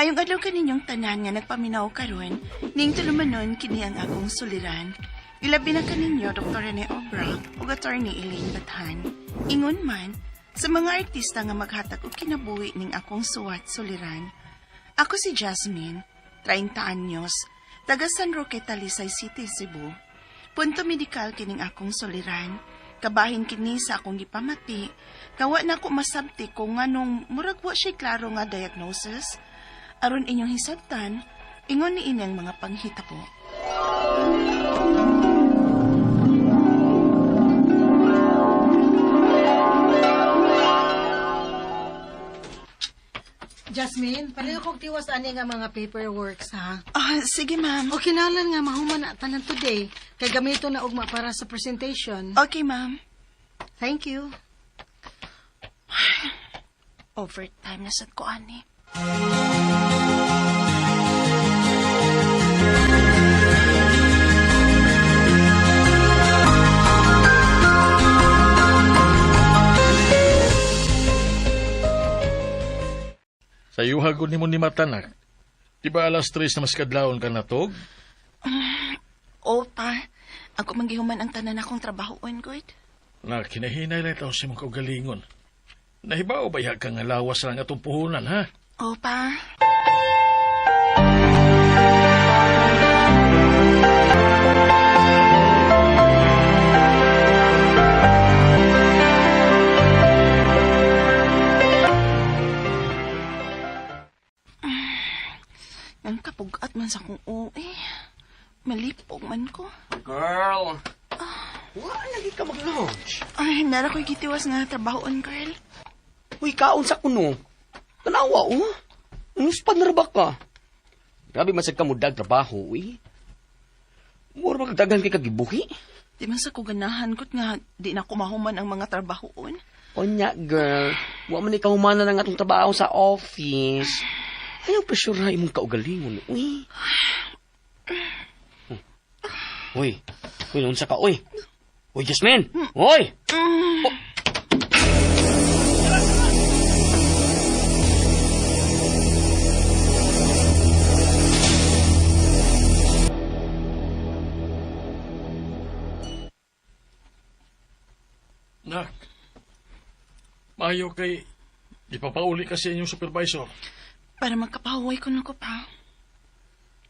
Maayong adlaw kaninyong tanan nga nagpaminaw karon, ning tulumanon kini ang akong suliran. Ilabi na kaninyo Dr. Rene Obra ug Attorney Elaine Bathan. Ingon man sa mga artista nga maghatag og kinabuhi ning akong suwat suliran. Ako si Jasmine, 30 anyos, taga San Roque, Talisay City, Cebu. Punto medikal kining akong suliran. Kabahin kini sa akong gipamati, kawa na ko masabti kung nganong murag wa siya klaro nga diagnosis. Aron inyong hisabtan, ingon ni inyang mga panghitabo. Jasmine, palayo kog tiwas ani nga mga paperworks, ha? Ah, sige ma'am. O kinalan nga mahuman na tanan today, kay gamito na ugma para sa presentation. Okay ma'am. Thank you. Overtime na sad ko ani. Sa yuhagod ni mo ni matanak. Di ba 3:00 na mas kadlawon ka natog? Opa, ako manggihuman ang tanan akong trabahoon, good. Na kinahinay lang taon si mong kaugalingon. Nahibaw ba iha ka nga lawas lang atong puhunan, ha? Opa. Ang kapugat man sa kong uwi. Malipog man ko. Girl, wala lagi ka mag-lunch. Ay, nara ko'y gitiwas nga trabahoon, girl. Uy, kaon sa kuno. Tanawa, oh. Unuspad na ba ka? Grabe man sad ka mudag trabaho, uy. Mura ba kagdagan kay kagibuhi? Di man sa ko ganahan ko't nga di na kumahuman ang mga trabahoon. Onya, girl. Wa man ikaw humanan ang atong trabaho sa office. Ayaw pressure na imong kaugalingon, uy. Uy, uy, unsa ka, uy. Uy, Jasmine! Uy! Oh. Nak, maayo kay ipapauli kasi inyong supervisor. Para magkapahuway ko na ko pa.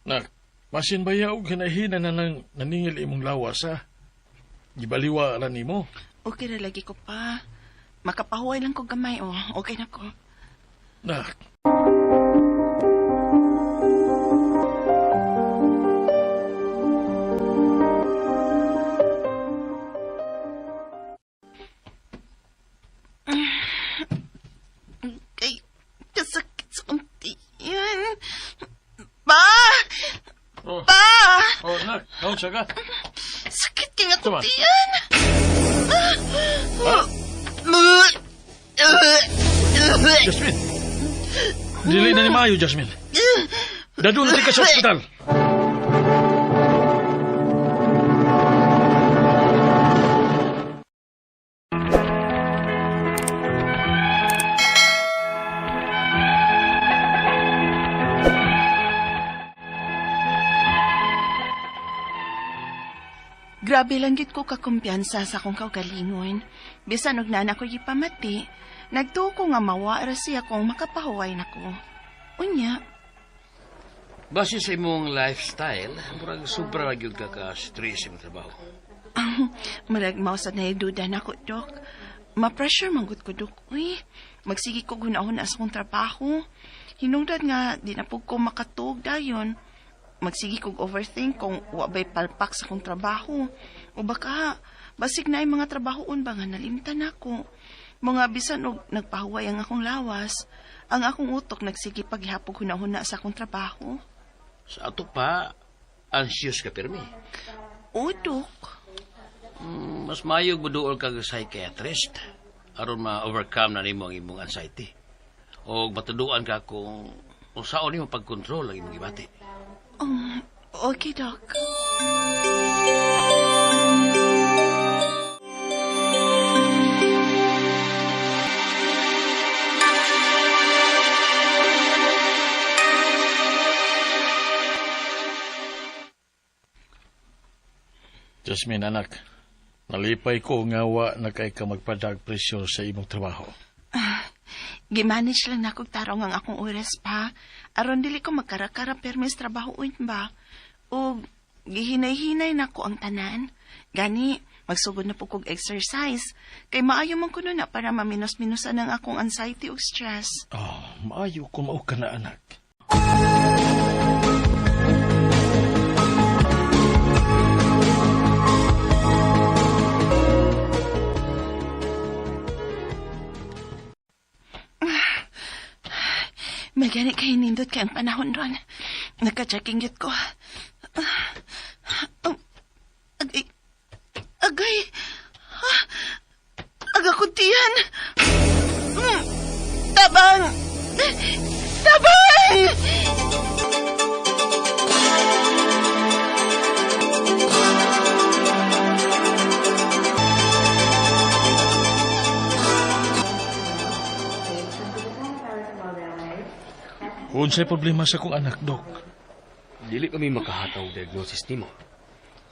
Nak, masin ba yaog hinahina na nang naningil imong lawas, ha? Gibaliwa ra nimo. Okay ra lagi ko pa. Makapahuway lang ko gamay, oh. Okay na ko. Nak. Kay, kasakit sa kuntiyan. Pa! Oh. Pa! Oh, nak, kaon siya ka? Sakit kay nga Tama. kuntiyan. Ah? Jasmine! Dili na ni Mayo, Jasmine. Dadun na ka sa ospital. Grabe lang gid ko kakumpiyansa sa akong kaugalingon. Bisan og nana ko gipamati, nagtuo ko nga mawa ra siya kung makapahuway nako. Unya, Base sa imong lifestyle, murag sobra ra gyud ka ka-stress imong trabaho. Murag mao sad na duda nako, Dok. Ma-pressure man gud ko, Dok. Uy, magsige ko gunahon sa akong trabaho. Hinungdan nga di na pud ko makatuog dayon. Magsige kog overthink kung wa ba'y palpak sa akong trabaho. O baka, basig na mga trabahoon ba nga nalimtan nako. Mga bisan og nagpahuway ang akong lawas, ang akong utok nagsige paghapog hunahuna sa akong trabaho. Sa ato pa, anxious ka pirmi. O, Dok. Mas maayo muduol kag psychiatrist aron ma-overcome na nimo ang imong anxiety. O matuduan ka kung unsaon nimo pagkontrol ang imong gibati. Okay, Doc. Jasmine, anak, nalipay ko nga wa na kay ka magpadag pressure sa imong trabaho. Gimanage lang nakog tarong ang akong oras pa. Aron dili ko magkarakara permis trabahoon ba. O gihinay-hinay nako ang tanan. Gani, magsugod na po kog exercise. Kay maayo man kuno na para maminos-minusan ang akong anxiety ug stress. Oh, maayo kung mao ka na, anak. Magani kay nindot kay ang panahon ron. Nagka-checking yun ko. Oh, agay. Agay. Ah, aga kuntian. Tabang! Tabang! Unsay problema sa akong anak, Dok? Dili kami makahataw diagnosis nimo.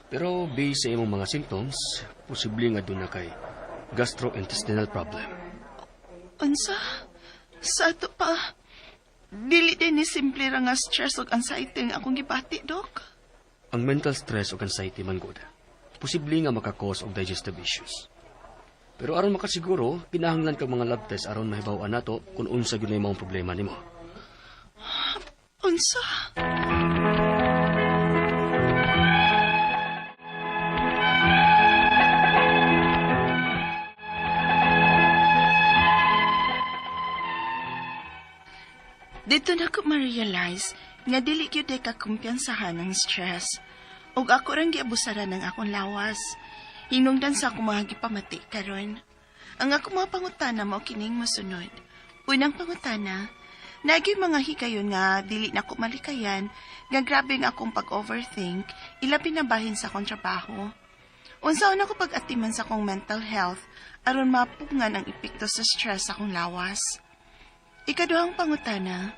Pero based sa imong mga symptoms, posible nga doon na kay gastrointestinal problem. Unsa? Sa ato pa. Dili din ni simple ra nga stress ug anxiety ang akong gibati, Dok. Ang mental stress o anxiety man gud, posible nga makakause og digestive issues. Pero aron makasiguro, kinahanglan kag mga lab test aron mahibaw-an nato kung unsa gyud na imong problema nimo. Unsa? Dito na ko ma-realize nga dili gyud day kakumpiyansahan ang stress. Ug ako rang giabusaran ang akong lawas. Hinungdan sa akong mga gipamati karon. Ang akong mga pangutana mao kining mosunod. Unang pangutana, naging mga higayon nga dili na ko malikayan nga grabe nga akong pag-overthink, ilabi na bahin sa akong trabaho. Unsaon ako pag-atiman sa akong mental health aron mapugngan ang epekto sa stress sa akong lawas. Ikaduhang pangutana,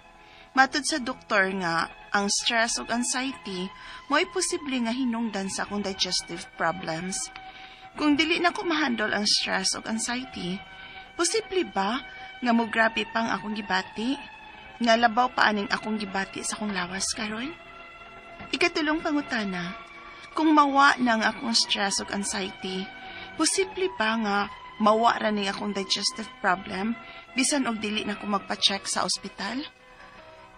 matud sa doktor nga ang stress ug anxiety mo'y posible nga hinungdan sa akong digestive problems. Kung dili na ko mahandle ang stress ug anxiety, posible ba nga mograbe pang akong gibati? Nga labaw pa aning akong gibati sa akong lawas karon? Ikatulong pangutana, kung mawa na ang akong stress ug anxiety, posible ba nga mawa ra ning akong digestive problem bisan og dili na ko magpa-check sa ospital?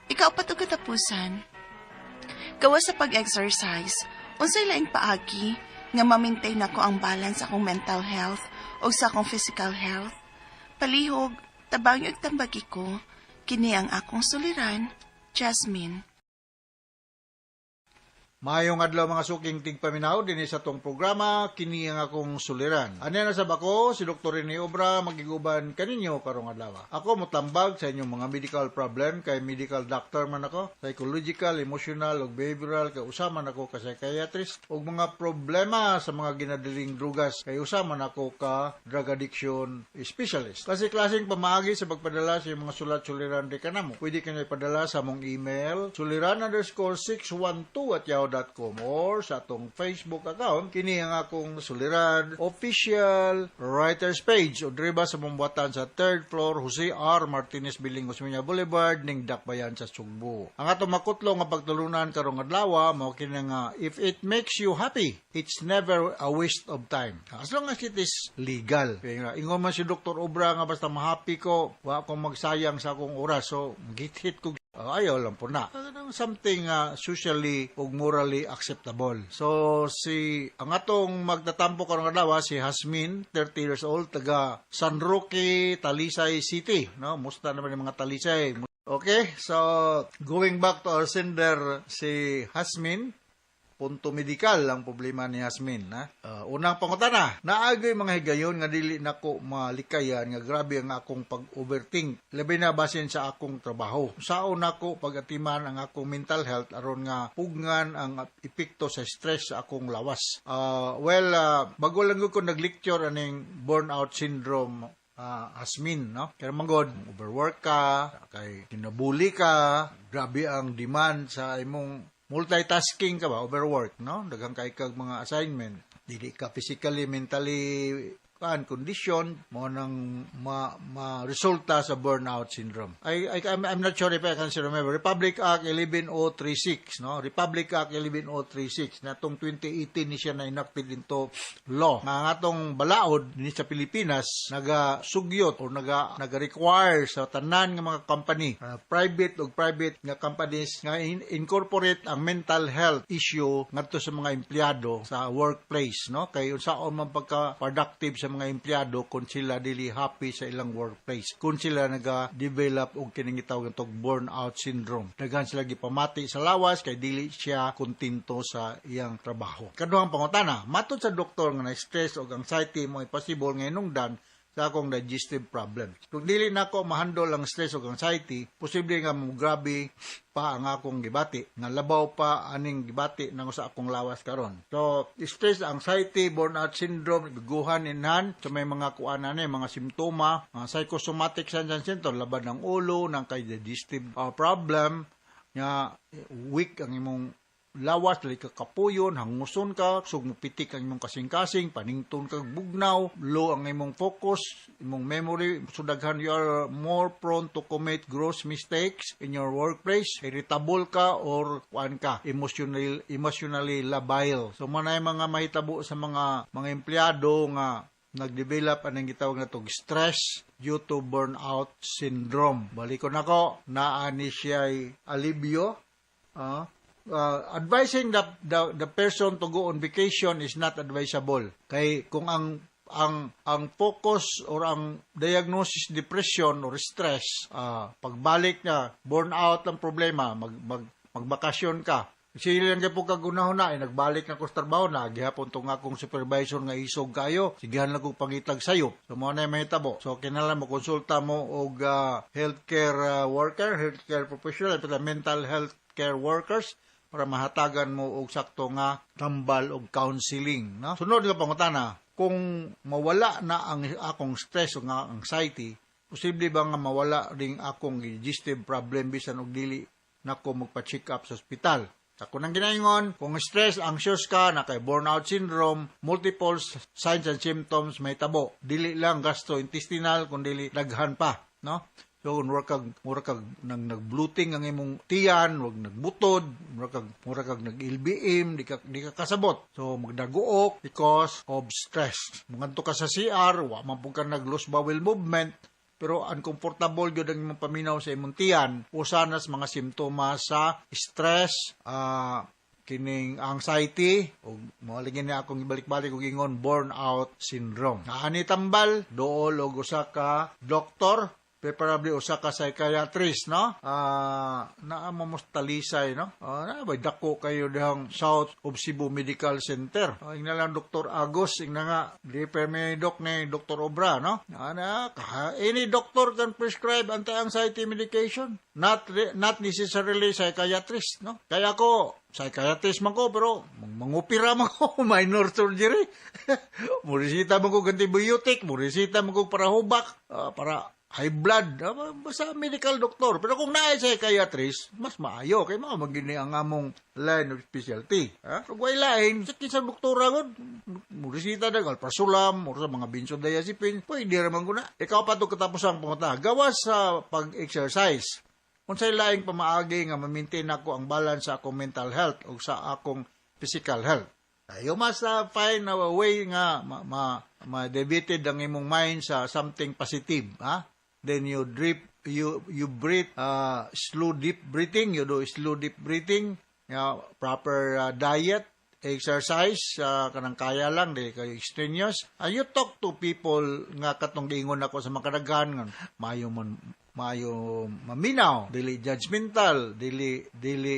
Ikaapat og katapusan, gawas sa pag-exercise, unsay laing paagi nga ma-maintain nako ang balance akong mental health o sa akong physical health? Palihog, tabang og tambagi ko, kini ang akong suliran, Jasmine. Maayong adlaw mga suking tigpaminaw dinhi sa tong programa kini ang akong suliran. Anya na sab ako si Dr. Rene Obra magiguban kaninyo karong adlaw. Ako motambag sa inyong mga medical problem kay medical doctor man ako, psychological, emotional ug behavioral kay usa man ako ka psychiatrist ug mga problema sa mga ginadiling drugas kay usa man ako ka drug addiction specialist. Kasi klaseng pamaagi sa pagpadala sa inyong mga sulat suliran di kanamo. Pwede kanyo ipadala sa among email suliran_612@yahoo.com or sa atong Facebook account kini ang akong suliran official writers page o diri ba sa mong sa third floor Jose R. Martinez Building, Osmeña Boulevard ning Dakbayan sa Sugbo. Ang atong makutlo nga pagtulunan karong adlaw mao kini nga if it makes you happy, it's never a waste of time. As long as it is legal. Kaya nga, ingon man si Dr. Obra nga basta mahappy ko, wa akong magsayang sa akong oras. So, git-hit ko. Ayaw lang po na. Something socially ug morally acceptable. So, si ang atong magtatampo karong adlaw si Hasmin, 30 years old, taga San Roque, Talisay City, no? Musta naman yung mga Talisay. Okay, so going back to our sender si Hasmin, punto medikal ang problema ni Hasmin. Ha? Unang pangutana, naagoy mga higayon nga dili nako malikayan nga grabe ang akong pag-overthink. Labi na basin sa akong trabaho. Saon nako pag-atiman ang akong mental health aron nga pugngan ang epekto sa stress sa akong lawas. Well, bago lang ko nag-lecture aning burnout syndrome, Hasmin, no? Kaya manggod, overwork ka, kay kinabuli ka, grabe ang demand sa imong multitasking ka ba, overwork, no? Daghang kay kag mga assignment. Dili ka physically, mentally kan condition mo nang ma resulta sa burnout syndrome. I'm not sure if I can still remember. Republic Act 11036, no? Republic Act 11036 na tong 2018 ni siya na enacted into law. Nga ang atong balaod ni sa Pilipinas naga sugyot or naga require sa tanan nga mga company, private ug private nga companies nga incorporate ang mental health issue ngadto sa mga empleyado sa workplace, no? Kay unsaon man pagka productive sa mga empleyado kung sila dili happy sa ilang workplace, kung sila naga-develop og kining gitawag nga burnout syndrome? Daghan sila gipamati sa lawas kay dili siya kontento sa iyang trabaho. Kaduhang pangutana, matod sa doktor nga na stress og anxiety mo possible nga hinungdan sa akong digestive problem. Kung dili nako mahandle ang stress ug anxiety, posible nga mo grabe pa ang akong gibati, nga labaw pa aning gibati nang sa akong lawas karon. So, stress, anxiety, burnout syndrome, guhan inhan so may mga kuan na ni, mga simptoma, mga psychosomatic signs and symptoms, labad ng ulo, ng kay digestive problem, nga weak ang imong lawas, dili ka kapuyon, hanguson ka, sug pitik ang imong kasing-kasing, panington kag bugnaw, low ang imong focus, imong memory, so daghan, you are more prone to commit gross mistakes in your workplace, irritable ka or kuan ka, emotionally labile. So man ay mga mahitabo sa mga empleyado nga nag-develop anang gitawag na tog stress due to burnout syndrome. Balikon nako, naa ni siya alibyo. Advising the person to go on vacation is not advisable. Kay kung ang focus or ang diagnosis depression or stress, pagbalik na burnout ang problema, mag, mag magbakasyon ka. Sige lang kay po kagunahon na, eh, nagbalik na ko sa trabaho na, gihapon tong akong supervisor nga isog kayo, sigihan lang kong pangitag sayo. So mo na mahitabo. So kinahanglan mo konsulta mo og healthcare worker, healthcare professional, pati mental health care workers para mahatagan mo og sakto nga tambal og counseling, no? Sunod nga pangutana, kung mawala na ang akong stress o nga anxiety, posible ba nga mawala ring akong digestive problem bisan og dili nako magpa-check up sa ospital? Ako nang ginaingon, kung stress, anxious ka, na kay burnout syndrome, multiple signs and symptoms may tabo. Dili lang gastrointestinal, kun dili daghan pa, no? So mura kag nang nag-bloating ang imong tiyan, wag nagbutod, mura kag nag-LBM, di ka kasabot. So magdaguok because of stress. Mangadto ka sa CR, wa man pud ka nag loose bowel movement, pero uncomfortable gyud ang imong paminaw sa imong tiyan, usa na sa mga simptomas sa stress, kining anxiety ug mo lagi ni akong ibalik-balik og ingon, burnout syndrome. Naa ni tambal, duol og usa ka doktor, preferably usa ka psychiatrist, no? Naa mo mos Talisay, no? Naa ba dako kayo dihang South of Cebu Medical Center. Ingna lang Dr. Agos, ingna nga di permi doc ni Dr. Obra, no? Na ka, any doctor can prescribe anti-anxiety medication. Not necessarily psychiatrist, no? Kaya ako psychiatrist man ko, pero mangupira man ko minor surgery. Muresita man ko antibiotic, muresita man ko para hubak, para high blood, basta medical doctor. Pero kung naay psychiatrist, mas maayo kay mao magini ang among line of specialty. Ha? Kung way lain, sa kinsa doktora gud, muresita dag alprazolam or sa mga benzodiazepine, pwede ra man ko na. Ikaw pa to katapos ang pangutana. Gawas sa pag-exercise, unsay laing pamaagi nga ma-maintain ako ang balance sa akong mental health o sa akong physical health? You must find a way nga ma-deviated ang imong mind sa something positive, ha? Then you drip you you breathe, slow deep breathing, you do slow deep breathing, proper diet, exercise, kanang kaya lang, dili kayo extraneous. You talk to people nga katong giingon ako sa makadaghan nga maayo man, maayo maminaw, dili judgmental, dili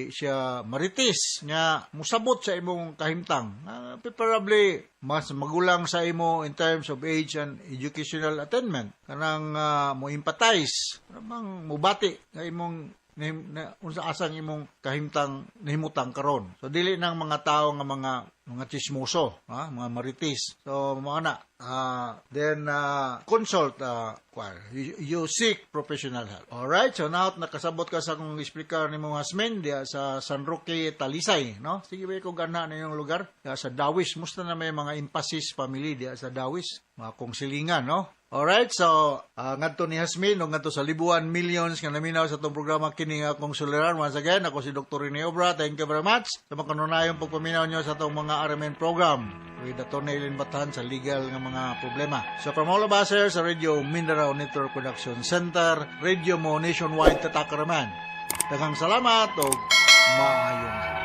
siya marites nga musabot sa imong kahimtang. Preferably mas magulang sa imo in terms of age and educational attainment. Kanang mo empathize, kanang mubati nga imong na, unsa asang imong kahimtang nahimutang karon. So dili nang mga tao nga mga Mga chismoso, ha? Mga marites. So, mga na, then consult, you seek professional help. Alright, so now nakasabot ka sa akong explicar ni mong Hasmin diya sa San Roque, Talisay, no? Sige ba ko gana na yung lugar? Diya sa Dawis, musta na may mga emphasis family diya sa Dawis, mga kong silingan, no? Alright, so ngadto ni Hasmin ug ngadto sa Libuan Millions nga naminaw sa atong programa kini nga akong suliran. Once again, ako si Dr. Rene Obra. Thank you very much sa makanunayong pagpaminaw nyo sa atong mga RMN program with Atty. Eileen Batan sa legal nga mga problema. So from all of us here sa Radio Mindanao Network Production Center, Radio Mo Nationwide Tatakaraman. Daghang salamat ug maayong adlaw.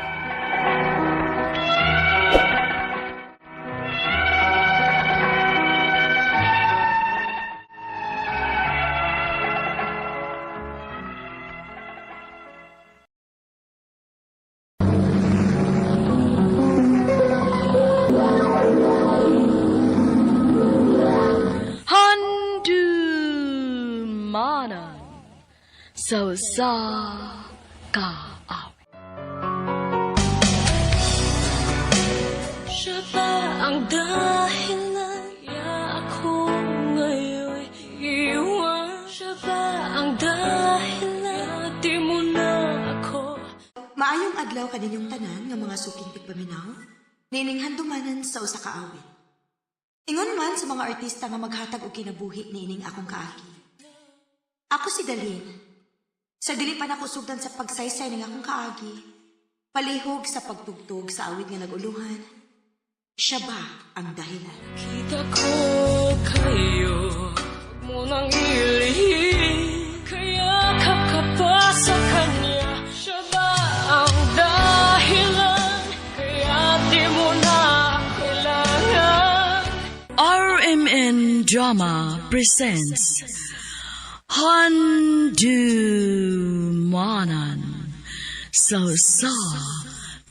Handumanan sa usa ka awit. Siya ba ang dahilan kaya ako ngayon'y iwan? Siya ba ang dahilan di mo na ako? Maayong adlaw kaninyong tanan nga mga suking tigpaminaw, nining handumanan sa usa ka awit. Ingon man sa mga artista nga maghatag og kinabuhi niining akong kaagi. Ako si Dalin. Sa dili pa nako sugdan sa pagsaysay ning akong kaagi, palihog sa pagtugtog sa awit nga naguluhan, siya ba ang dahilan? Kita ko kayo, huwag mo nang ilihim. Kaya ka pa sa kanya. Siya ba ang dahilan kaya di mo na kailangan? RMN Drama presents Handumanan sa usa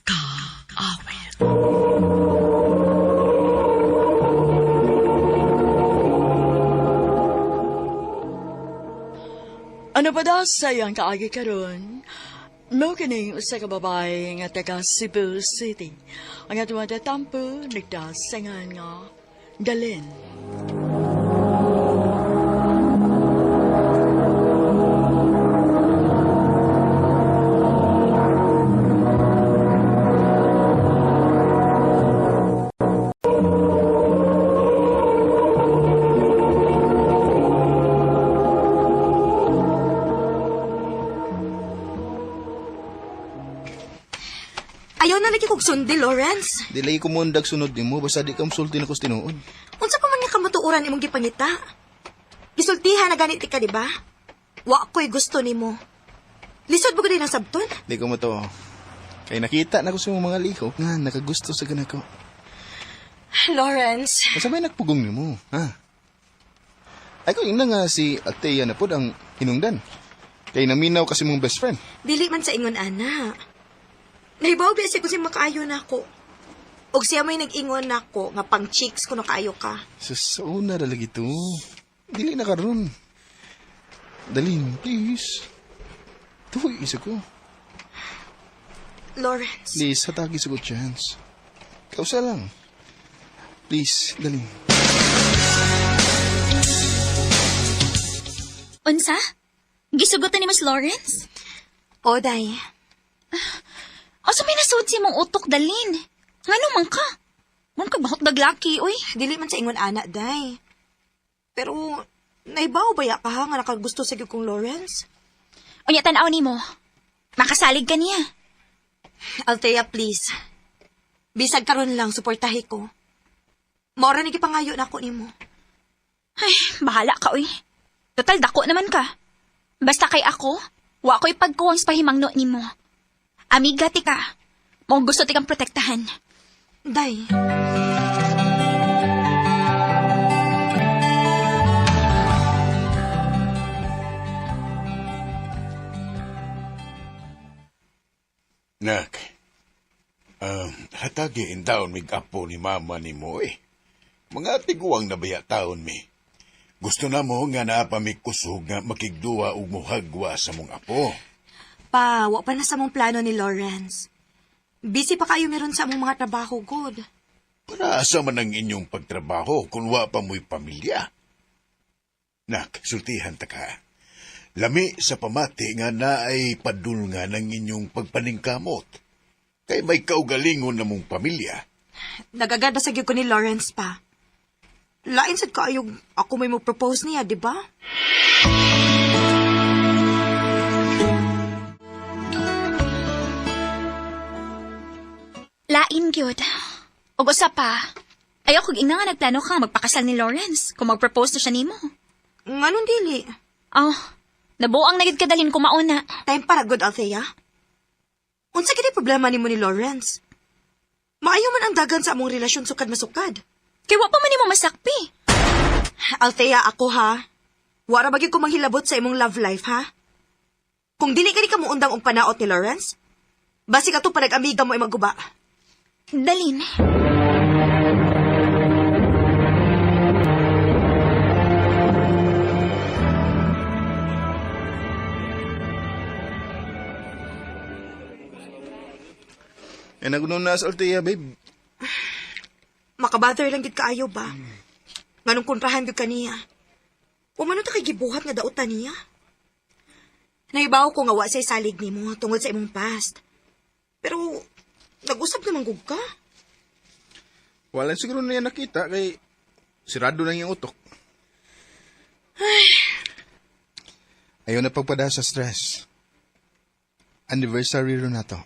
ka awit. Ano pa daw sa iyang kaagi karon? Mao kining usa ka babae nga taga Cebu City. Ang atong tatampo nagdasengan nga Dalin. Ayaw na lagi kog sundi, Lawrence. Dili ko mundag sunod nimo basta di ka musulti na kos tinuod. Unsa pa man nga kamatuoran imong gipangita? Gisultihan na ganit ka, di ba? Wa ko'y gusto nimo. Lisod ba ko din ang sabton? Di ko mo to. Kay nakita na ko sa imong mga lihok nga nakagusto sa ganako. Lawrence. Basta may nagpugong nimo, ha? Ay ko ina nga si Althea na pod ang hinungdan. Kay naminaw kasi mong best friend. Dili man sa ingon, ana. Nahibaw ba siya kung siya makaayo na ako. Og siya may nag-ingon nako nga pang cheeks kuno kaayo ka. Sa sauna ra lagi to. Dili na karon. Dalin, please. Tuhoy isa ko. Lawrence. Please, hatagi sa ko chance. Kausa lang. Please, dalin. Unsa? Gisugotan ni Mas Lawrence? O, day. Asa may nasuod si mong utok dalin? Ngano man ka? Mun ka bahok daglaki, uy. Dili man sa ingon ana, day. Pero, naibaw ba ya ka ha nga nakagusto sa gyud kong Lawrence? Unya tan-aw nimo. Makasalig ka niya. Althea, please. Bisag karon lang, suportahi ko. Maura ni gipangayo na ako nimo. Ay, bahala ka, uy. Total, dako naman ka. Basta kay ako, wa ko'y pagkuwang sa pahimangno nimo. Amiga ti ka. Mong gusto ti kang protektahan. Day. Nak, hatagi in taon mig apo ni mama ni mo eh. Mga tiguang na baya taon mi. Gusto na mo nga naa pa mi kusog nga makigduwa ug muhagwa sa mong apo. Pa, wa pa na sa mong plano ni Lawrence. Busy pa kayo meron sa among mga trabaho, good. Para asa man ang inyong pagtrabaho kung wa pa mo'y pamilya? Nak, sultihan ta ka. Lami sa pamati nga naay padulngan ang inyong pagpaningkamot. Kay may kaugalingon na mong pamilya. Nagagad sa gyud ko ni Lawrence pa. Lain sad kaayo ako may mo propose niya, di ba? Lain gyud. Ug usa pa, ayaw kog ina nga nagplano ka nga magpakasal ni Lawrence kung mag-propose na siya nimo. Nganong dili? Oh, nabuang na gid kadalhin ko mauna. Time para good, Althea. Unsa gid problema nimo ni Lawrence? Maayo man ang dagan sa among relasyon sukad masukad. Kay wa pa man nimo masakpi. Althea, ako ha. Wara ba gyud ko manghilabot sa imong love life, ha? Kung dili ka ni ka muundang og panaot ni Lawrence, basig ato pa nag-amiga mo ay magguba. Dalin. Eh, naguno na sa Althea, babe. Makabother lang gid kaayo ba? Nganong kontrahan gyud kaniya. Umano ta kay gibuhat nga dautan niya? Naibaw ko nga wa say salig nimo tungod sa imong past. Pero nag-usap naman gud ka. Wala siguro niya nakita kay sirado lang yung utok. Ayaw na pagpada sa stress. Anniversary ron na to.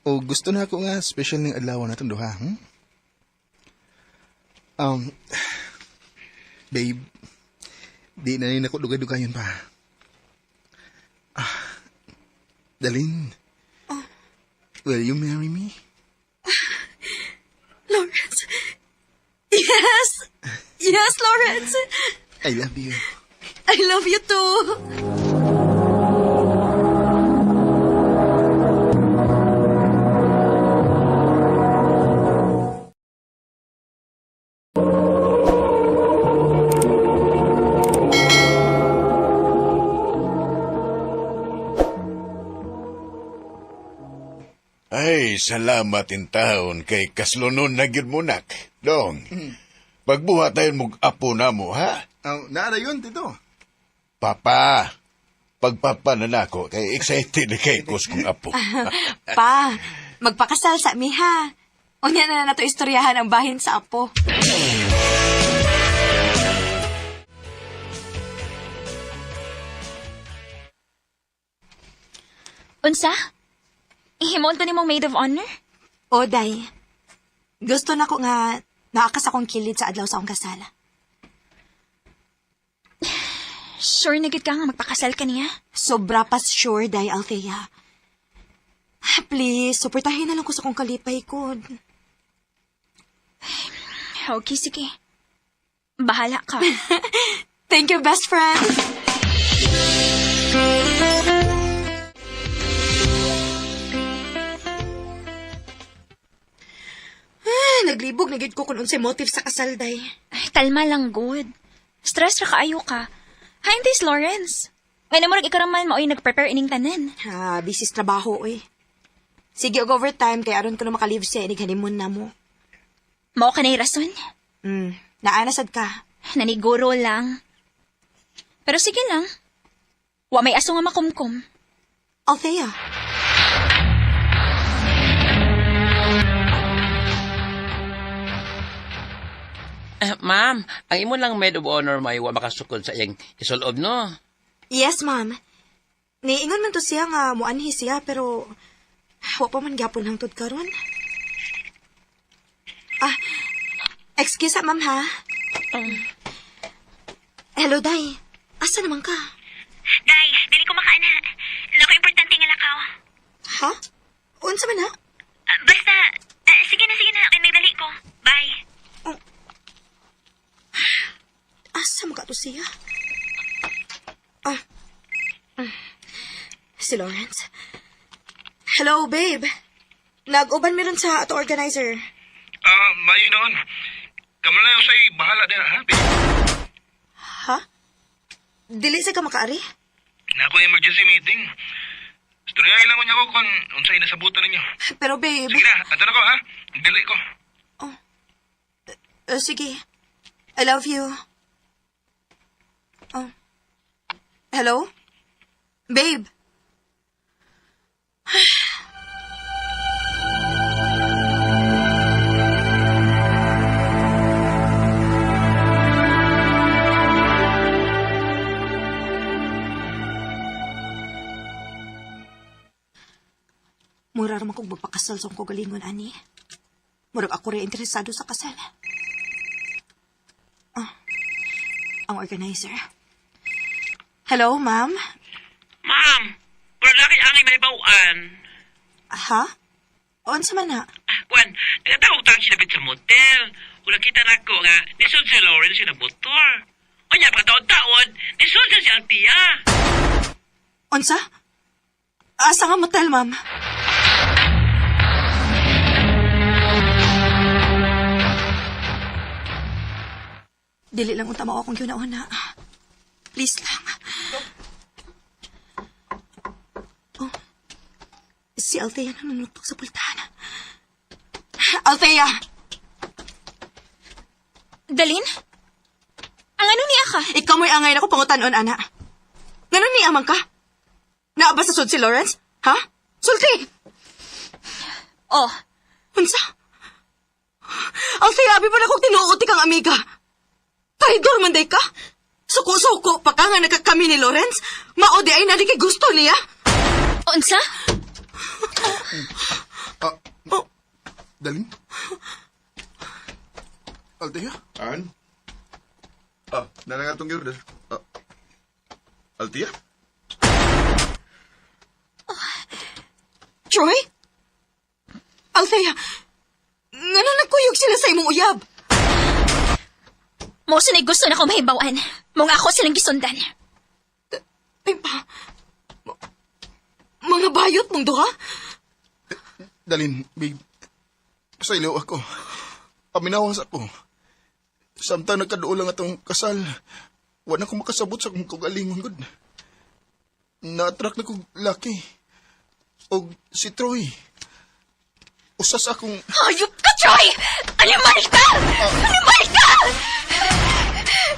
O gusto na ako nga special ng adlaw na itong duha. Babe, di na rin ako dugay-dugayon pa. Ah, Dalin, will you marry me? Lawrence. Yes. Yes, Lawrence. I love you. I love you too. Ay, salamat in taon kay kaslonon na gyud mo, nak. Dong, pagbuhat tayo mong apo na mo, ha? Oh, naara yun, tito. Papa, pagpapa na nako, kay excited na kay kus kong apo. Pa, magpakasal sa mi ha. Unya na na nato istoryahan ang bahin sa apo. Unsa? Ihimon ko nimong maid of honor? O, day. Gusto na ko nga naakas akong kilid sa adlaw sa akong kasal. Sure na gid ka nga magpakasal ka niya? Sobra pas sure, day, Althea. Please, suportahin na lang ko sa akong kalipay ko. Okay, sige. Bahala ka. Thank you, best friend. Ah, naglibog na gid ko kung unsay motive sa kasal, day. Ay, kalma lang, good. Stress ra kaayo ka. Hi, this Lawrence. Ngayon mo ikaw raman mao'y nag-prepare ining tanan. Ha, busy sa trabaho, eh. Sige, og overtime, kay aron ko na makalive siya, inig honeymoon na mo. Mao ka na'y rason. Naanasad ka. Naniguro lang. Pero sige lang. Wa may aso nga makumkum. Althea. Ma'am, ang imo lang maid of honor may wa makasukod sa iyang isulob, no? Yes, ma'am. Niingon man to siya nga muanhi siya, pero wa pa man gyapon hangtod karon. Ah, excuse ah, ma'am ha. Hello, Day. Asa naman ka? Day, dili ko makaana. Nako importante nga lakaw. Ha? Unsa man ha? Basta, sige na, sige na. Kay nagdali ko. Bye. Asa man ka to siya? Ah. Si Lawrence. Hello, babe. Nag-uban meron sa ato organizer. Ah, mayo noon. Kamo na yung sa'y bahala din, ha? Ha? Dili sa ka makaari? Na ako emergency meeting. Istorya lang ko niya ko kung unsay nasabutan ninyo. Pero babe, Sige na, ato na ko ha. Dili ko. Sige. I love you. Oh. Hello? Babe. Mura raman kong magpakasal sa akong kagalingon, ani. Murag ako rin interesado sa kasal. Ah, ang organizer. Hello, ma'am? Ma'am, wala na kay angay mahibaw-an. Ha? Unsa man na? Ah, Kwan, nagatawag tang sinabit sa motel. Unang kita na ko nga, nisod si Lawrence yung motor. Unya, pagkataon-taon, nisod siya si Althea. Unsa? Asa nga motel, ma'am? Dili lang unta mao akong giuna-una. Please lang. Oh, si Althea nanunuktok sa pultahan. Althea! Dalin? Ang ano niya ka? Ikaw mo'y angay na ko pangutanon, ana. Ngano niya man ka? Naa ba sa sud si Lawrence? Ha? Sulti! Oh, Unsa? Althea, abi pa na kong tinuot kang amiga. Traidor man day ka. Suko-suko pa ka nga nagkakami ni Lawrence. Mao di ay nadi kay gusto niya. Unsa? Ah, Dalin? Althea? An? Ah, nana nga itong order. Ah, Althea? Troy? Althea, ngano nagkuyog sila sa imong uyab? Mao sa gusto na ko mahibawan. Mao nga ako silang gisundan. Ay pa, mga bayot mong duha? Dalin, babe. Pasaylo ako. Paminawas ako. Samtang nagkaduol lang atong kasal, wala ko makasabot sa akong kagalingon gud. Na-attract na kog laki. Og si Troy. Usa sa akong... Hayop ka, Troy! Animal ka! Animal ka!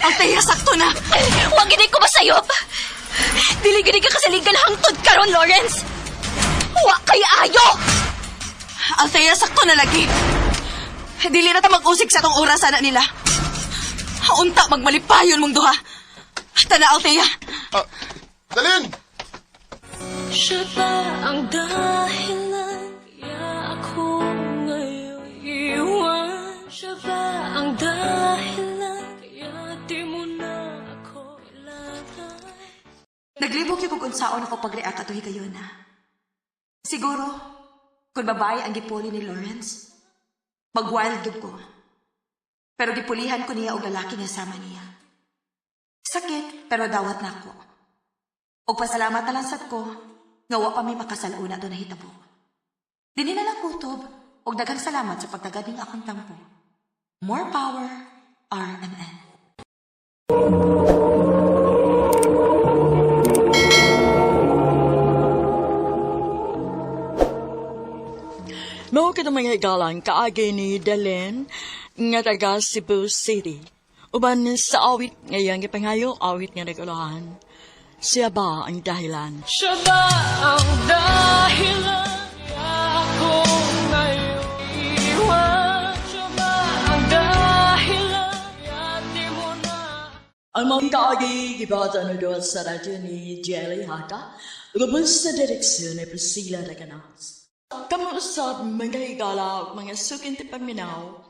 Althea, sakto na. Huwag gini ko masayop! Dili gini ka kasaligan hangtod karon, Lawrence! Wa kay ayo! Althea, sakto na lagi. Dili na ta mag-usik sa atong oras ana nila. Unta magmalipayon mong duha. Tana, Althea. Ah, Dalin! Siya ba ang dahilan kaya ako ngayon iwan? Siya ba ang dahilan kaya di mo na ako kailangan? Naglibog yung kung unsaon ako pag-react ato higayon na. Siguro, kung babae ang gipuli ni Lawrence, mag-wild gyud ko. Pero gipulihan ko niya og lalaki nga sama niya. Sakit, pero dawat na ako. Og pasalamat na lang sad ko, nga wa pa mi makasal-una do nahitabo. Dini na lang kutob, og daghang salamat sa pagtagad ning akong tampo. More power, RMN. Mao kitong mga higalang kaagi ni Dalen nga taga Cebu City. Uban sa awit ngayang gipangayo, awit nga nagulahan. Siya ba ang dahilan? Siya ba ang dahilan kaya ako ngayon iwan? Siya ba ang dahilan kaya di mo na Ang mga kaagi gibata na doon sa radyo ni Jelly Haka, lubos sa direksyon ni Priscilla Reganas. Kamu usab mga higala ug mga suking paminaw,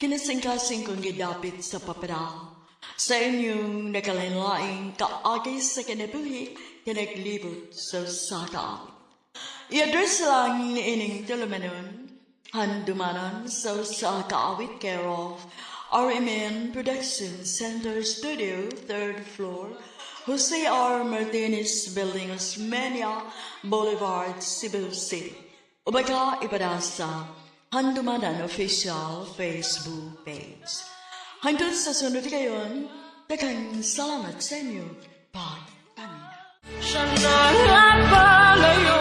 kinasingkasing kong gidapit sa papel. Sa inyong nakalain-laing kaagi sa kinabuhi, kinaglibot sa saka. I-address lang ni ining tulumanon, handumanan sa usa ka awit care of RMN Production Center Studio, third floor, Jose R. Martinez Building, Osmeña Boulevard, Cebu City. O baka ipada sa Handumanan Official Facebook page. Hangtod sa sunod kayon, daghang salamat sa inyo. Pagpamina. Siya na nga palayo.